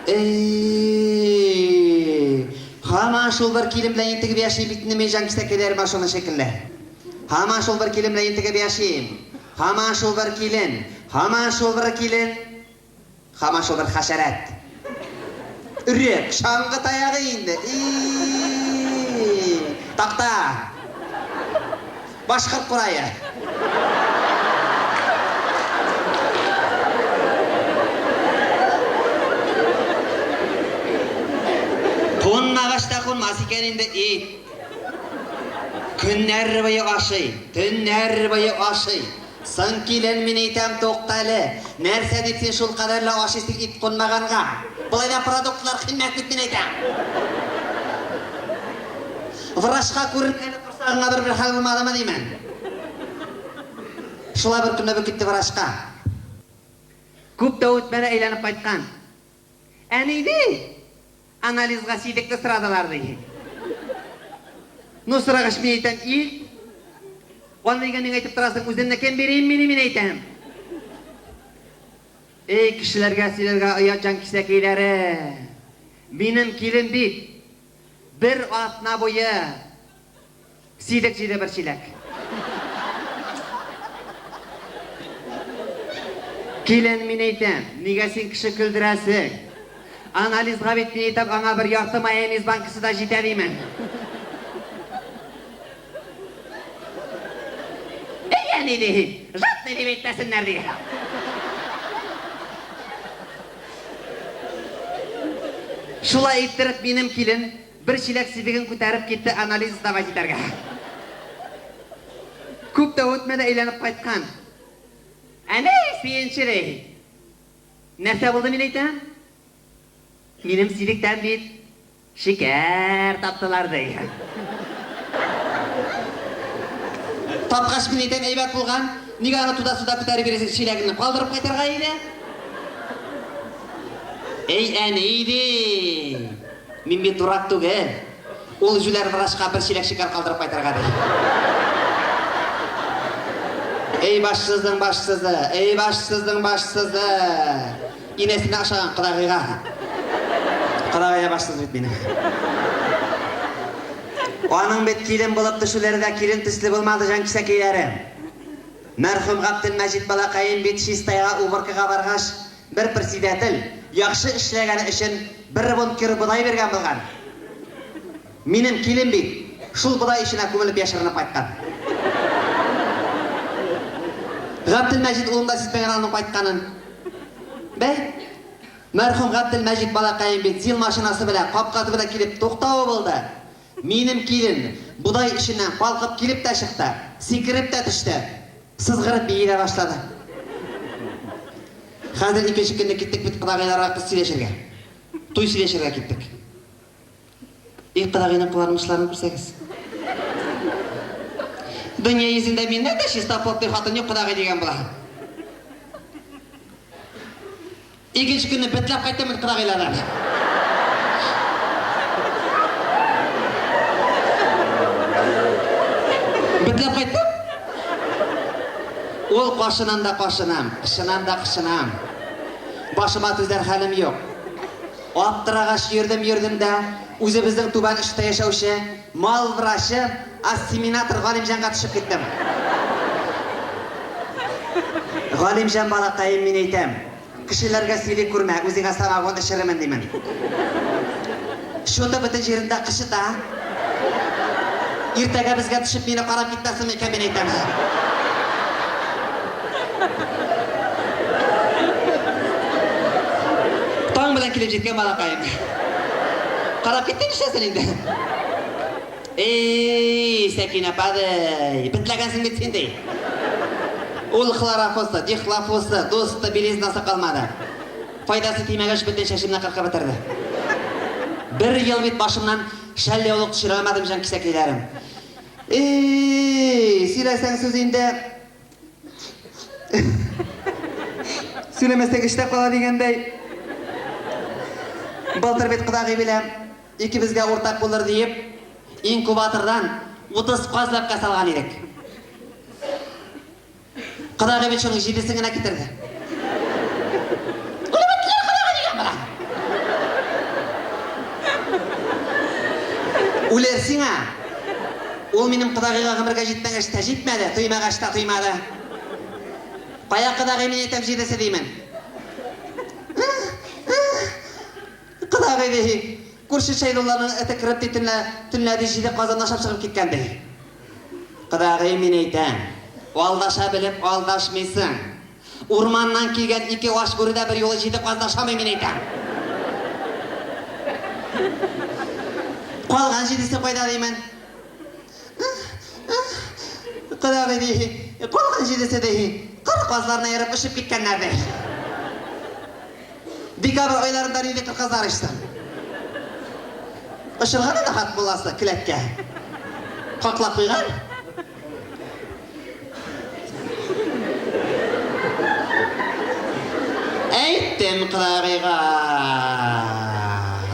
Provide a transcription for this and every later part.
Эй, һаман шул бер килен белән интегеп яшим бит инде мин, җанкисәкләрем, шуның шикелле. Һаман шул бер килен белән интегеп яшим. Һаман шул бер килен, һаман шул бер килен, һаман шул бер хәшәрәт. Өрек, чаңгы таягы инде. И, такта. Башкорт курае. Кунмагач та кунмас икән инде ит. Көннәр буе ашый, төннәр буе ашый. Соң килен, мин әйтәм, туктале, нәрсә дип син шулкадәрле ашыйсың ит кунмаганга? Болай да продуктлар кыйммәт бит, мин әйтәм. Врачка күрен әле, корсагыңа бер-бер хәл булмадымы, димен. Шулай бер көнне бу китте врачка. Күп тә үтмәде, әйләнеп кайткан. Әни, ди, анализга сидекне сорадылар, ди. Ну, сорагач, мин әйтәм, илт. Аны нигә миңа әйтеп торасың, үземнекен бирим мени, мин әйтәм. Эй, кешеләргә сөйләргә оят җанкисәкәйләре. Минем килен бит бер атна буе сидек җыйды бер чиләк. Килен, мин әйтәм, нигә син кеше көлдерәсең? Анализга бит, мин әйтәм, аңа бер ярты майонез банкасы да җитә димен. Әй, әни, ди, жадный дип әйтмәсеннәр, ди. Шулай иттереп, минем килен бер чиләк сидеген күтәреп китте анализ сдавать итәргә. Күп тә үтмәде, әйләнеп кайткан. Әни, сөенче, ди. Нәрсә булды, мин әйтәм? Минем сидектән бит шикәр таптылар, ди. Тапкач, мин әйтәм, әйбәт булган, нигә аны туда-суда күтәреп йөрисең, чиләгеңне калдырып кайтырга иде. Эй, әни, ди. Мин бит дурак түгел. Ул җүләр врачка бер чиләк шикәр калдырып кайтырга, ди. Эй, башсызның башсызы, эй, башсызның башсызы. Инәсенә ошаган кодагыйга. Кодагый да башсыз бит минем. Аның бит килен булып төшүләре дә килен төсле булмады, җанкисәкәйләрем. Мәрхүм Габделмәҗит балакаем бит Чистайга уборкага баргач, Бер председатель, яхшы эшләгәне өчен, бер бункер бодай биргән булган. Минем килен бит шул бодай эченә күмелеп яшеренеп кайткан. Габделмәҗит улым да сизмәгән аның кайтканын. Бәй, мәрхүм Габделмәҗит балакаем бит ЗИЛ машинасы белән капка төбенә килеп туктавы булды. Минем килен бодай эченнән калкып килеп тә чыкты, сикереп тә төште. Сызгырып бии дә башлады. Хәзер икенче көнне киттек бит кодагыйларга кыз сөйләшергә. Туй сөйләшергә киттек. И кодагыйның кыланмышларын күрсәгез. Дөнья йөзендә миннән дә чистоплотный хатын юк кодагый дигән була. Икенче көнне бетләп кайттым мин кырагыйлардан. Бетләп кайттым. Ул кашынам да кашынам, кышынам да кышынам. Башыма түзәр хәлем юк. Аптырагач йөрдем-йөрдем дә, үзебезнең түбән очта яшәүче мал врачы, ассиминатор Галимҗанга төшеп киттем. Галимҗан балакаем, мин әйтәм, кешеләргә сөйли күрмә, үзеңә самогон эчерермен, димен. Чуты бөтен җирендә кычыта. Иртәгә безгә төшеп мине карап китмәсен микән, мин әйтәм. Таң белән килеп җиткән балакаем. Карап китте нишләсен инде. Эй, Сәкинә апа, ди, бетләгәнсең бит син, ди. Ул хлорофосы, дихлофосы, дусты, белизнасы калмады. Файдасы тимәгәч, бөтен чәчемне кыркып бетерде. Бер ел бит башымнан шәл яулык төшерә алмадым, җанкисәклеләрем. Эй, сөйләсәң сүз инде. Сөйләмәсәң эчтә кала дигәндәй. Былтыр бит кодагый белән Икебезгә уртак булыр диеп, инкубатордан 30 каз бәбкә салган идек. Кодагый бит шуның җидесен генә китерде. Үлеп беттеләр кодагый дигән була. Үләр сиңа! Ул минем кодагыйга гомергә җитмәгәч тә җитмәде, туймагач та туймады. Кая кодагый, мин әйтәм, җидесе димен. Кодагый ди, күрше Шәйдулланың эте кереп ди төнлә, төнлә ди җиде казан ашап чыгып киткән ди. Кодагый, мин әйтәм, алдаша белеп алдашмыйсың. Урманнан килгән ике ач бүре дә берьюлы җиде казны ашамый, мин әйтәм. Калган җидесе кайда димен. Кодагый ди, калган җидесе ди, кыр казларына ерып очып киткәннәр ди. Декабрь айларында нинди кыр казлары очсын? Очырган аны хат буласы келәткә. Каклап куйган. Әйттем кодагыйга.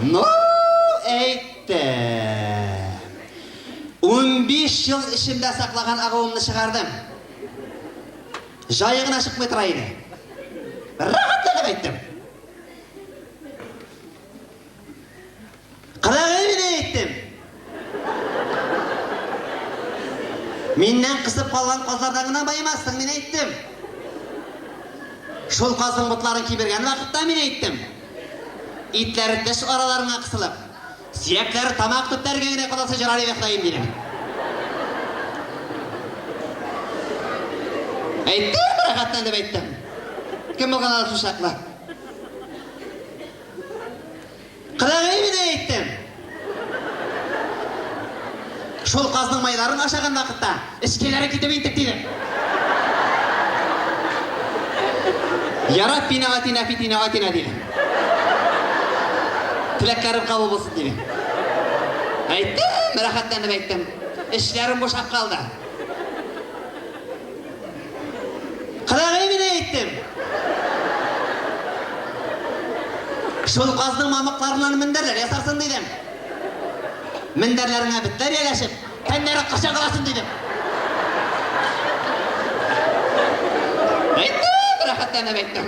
Ну, әйттем. 15 ел эчемдә саклаган агуымны чыгардым. Җае гына чыкмый тора иде. Рәхәтләнеп әйттем. Кырыгы мине әйттем. Миннән кысып калган казлардан гына баемассың, мин әйттем. Шул казның ботларын кибергән вакытта мин әйттем. Итләре теш араларына кысылып, сөякләре тамак төпләргә генә каласы җырар иде Ходаем минем. Әйттем, рәхәтләнеп әйттем. Кем булган алар шул чаклы? Кырыгый мин әйттем. Шул казның майларын ашаган вакытта эчкәләре китеп интек дидем. Яраббина атина фитина атина дидем. Теләкләрем кабул булсын дидем. Әйттем, рәхәтләнеп әйттем. Эчләрем бушап калды. Кырагай мине әйттем. Шул казның мамыкларыннан мендәрләр ясарсың дидем. Мендәрләреңә бетләр ияләшеп, тәннәре кача каласың дидем. Әйттем, рәхәтләнеп әйттем.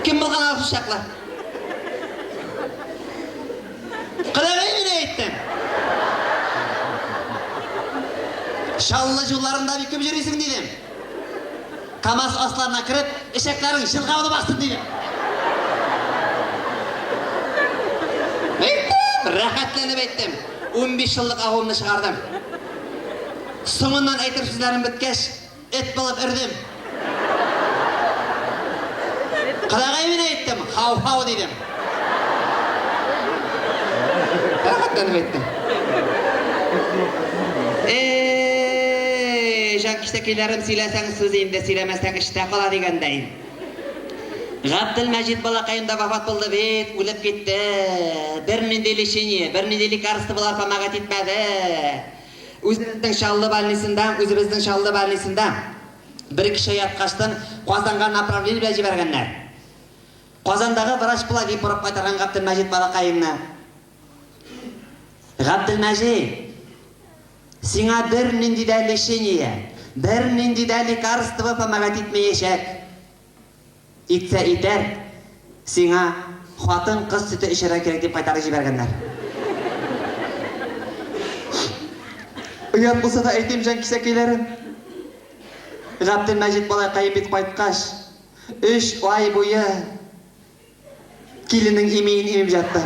Кем булган алар шул чаклы? Кырыгый мине әйттем. Чаллы юлларында бик күп йөрисең, дидем. КАМАЗ асларына кереп, эчәкләрең җылга булып аксын, дидем. Әйттем, рәхәтләнеп әйттем. 15 еллык агуымны чыгардым. Соңыннан әйтер сүзләрем беткәч, Эт булып өрдем. Кырагай мин әйттем, хау-хау дидем. Рәхәтләнеп әйттем. Эй, җан кисәкәйләрем, сөйләсәң сүз инде, сөйләмәсәң эштә кала дигәндәй. Габделмәҗит балакаем да вафат булды бит, үлеп китте. Бернинди лечение, бернинди лекарство болар помогать итмәде. Үзебезнең Чаллы больницында, үзебезнең Чаллы больницында бер кеше яткачтын Казанга направление белән җибәргәннәр. Казандагы врач болай дип борып кайтарган Габделмәҗит балакаемны. Габделмәҗит, сиңа бернинди дә лечение, бернинди дә лекарство помогать итмәячәк. Итсә итәр, сиңа хатын-кыз сөте эчәргә кирәк дип кайтарып җибәргәннәр. Оят булса да әйтим, җанкисәкәйләрем. Габделмәҗит малайкаем бит кайткач, өч ай буе Киленнең имиен имеп ятты.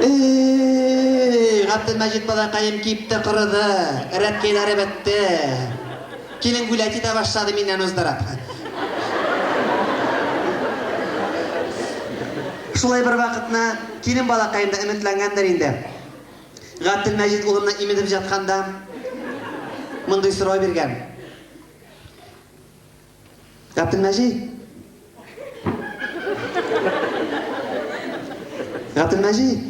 Эй, Габделмәҗит балакаем кипте, корыды, рәткәйләре бетте. Килен гулять итә башлады миннән уздырып. Шулай бер вакытны килен балакаем да өметләнгәндер инде. Габделмәҗит улымны имезеп җатканда мондый сорау биргән. Габделмәҗит. Габделмәҗит.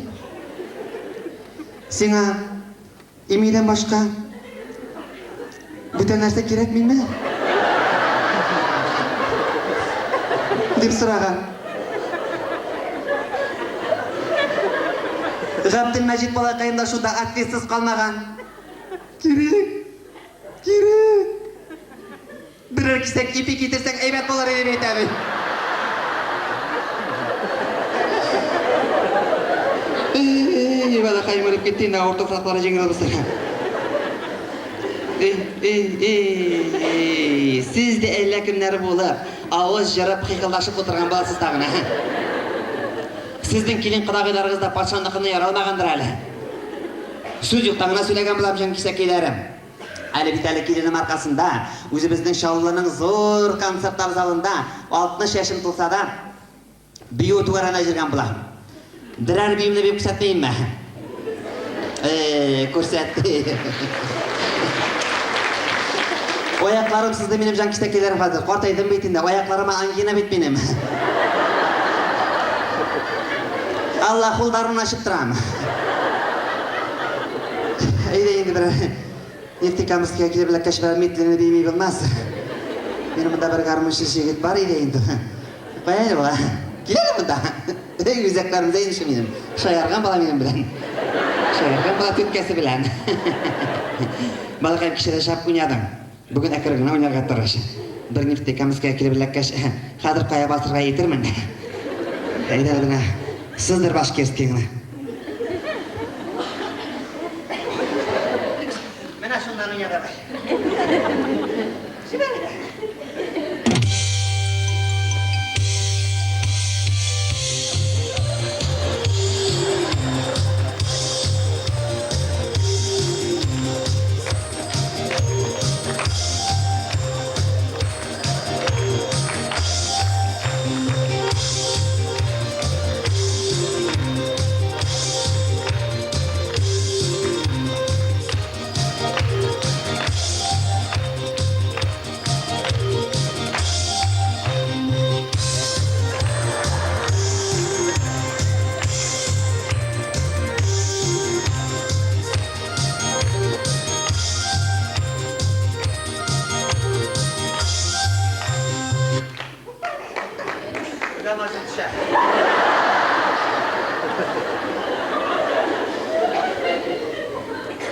Сиңа имидән башка бүтән нәрсә кирәкмиме? Дип сораган. Габделмәҗит балакаем да шунда ответсыз калмаган. Кирәк. Кирәк. Берәр кисәк ипи китерсәң, әйбәт булыр иде бит, әби. Балакаем үлеп китте инде, авыр туфраклары җиңел булсын. Эй, эй, эй, сез дә әллә кемнәр булып, авыз җырып, хихылдашып утырган буласыз тагын, ә? Сезнең килен кодагыйларыгыз да патшаныкына яралмагандыр әле. Сүз юктан гына сөйләгән булам, җанкисәкәйләрем. Әле бит әле киленем аркасында, үзебезнең Чаллының зур концертлар залында 60 яшем тулса да, бию түгәрәгенә җөргән булам. Берәр биюемне биеп күрсәтмәемме? Э, күрсәт. Аякларым сызды минем җанкисәкәйләрем хәзер. Картайдым бит инде. Аякларыма ангина бит минем. Алла кулларын ачып торам. Әйдә инде бер Нефтекамскига килеп эләккәч бер медленный бими булмас. Минем монда бер гармунчы егет бар иде инде. Кая әле бала? Кил әле монда. Эй, үзәкләрем дә инде минем. Шаярган бала минем белән. Шаярган бала түткәсе белән. Балакай кичә дә шәп уйнадың. Бүген әкрен генә уйнарга тырыш. Бер Нефтекамскига килеп эләккәч, хәзер кая басырга әйтермен. Әйдә әле менә, сыздыр башкирскийңны. Менә шуннан уйна давай. Җибәр әйдә.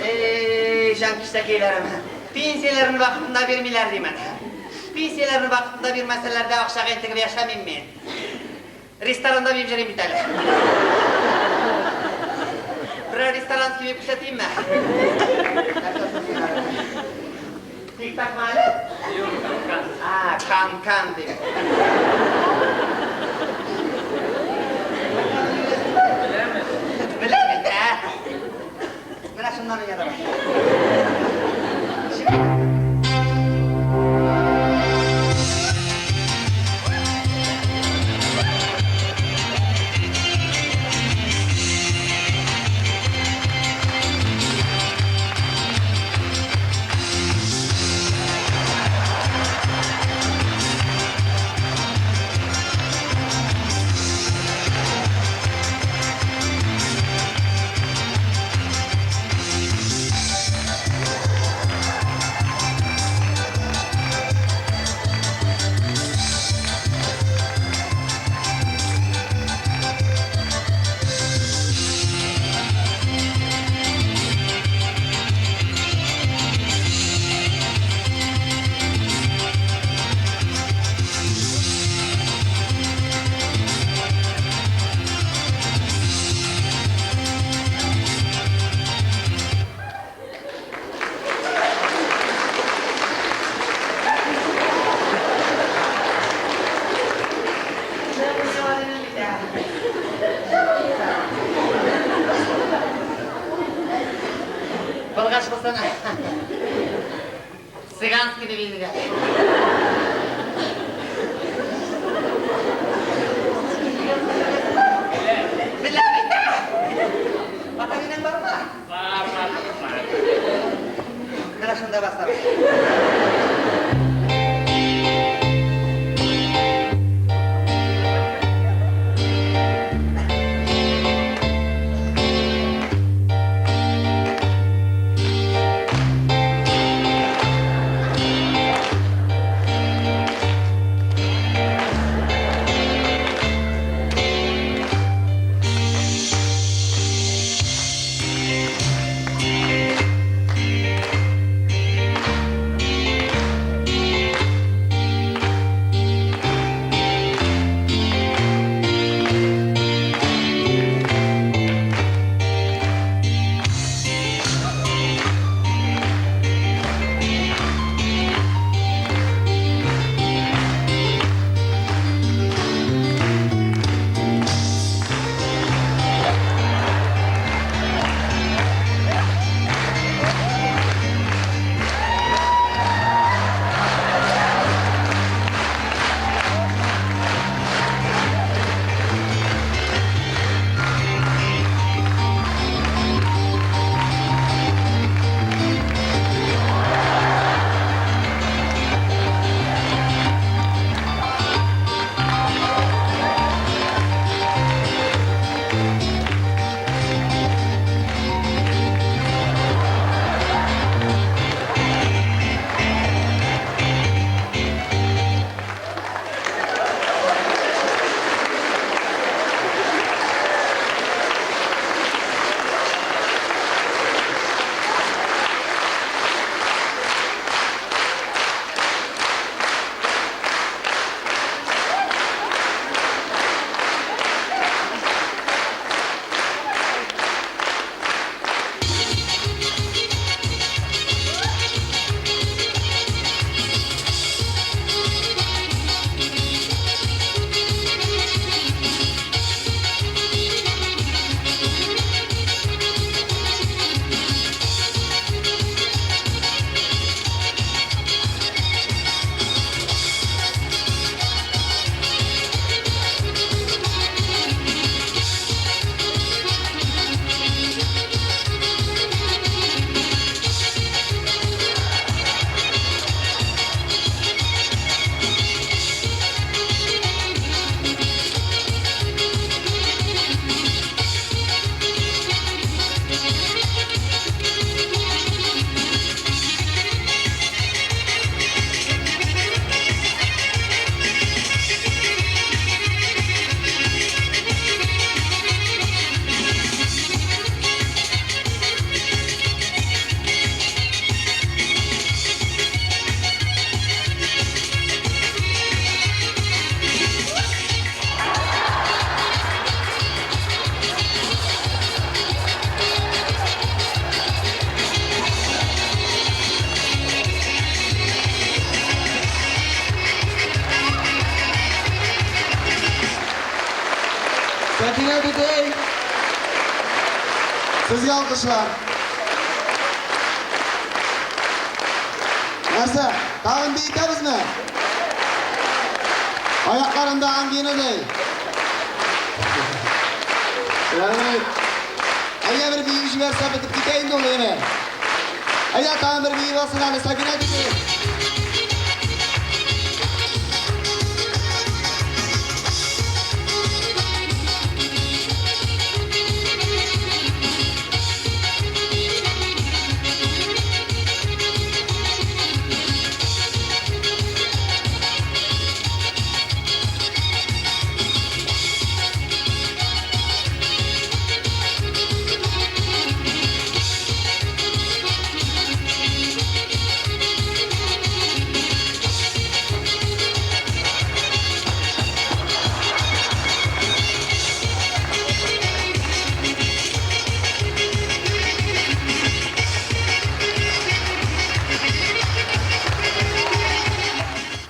Эй, җанкисәкәйләрем, пенсияләрне вакытында бирмиләр димен. Пенсияләрне вакытында бирмәсәләр дә акчага интегеп яшәмим мин. Ресторанда биеп йөрим бит әле. Берәр ресторан килеп күрсәтимме? Тик-такмы әле? Юк, кан-кан. А, кан-кан дип. Беләме? Беләм бит, ә? Менә шуннан уйнадым. Булгач булсын. Цыганский дип инде. Беләм бит. Атаңның бармы? Бар, бар, бар. Менә шунда басам. Сәкинә түтәй! Сезгә алкышлар. Нәрсә, тагын биетәбезме? Аякларында ангина ди. Рәхмәт. Әйдә бер биеп җибәрсә бетеп китә инде ул, әйме? Әйдә тагын бер биеп алсын әле Сәкинә түтәй.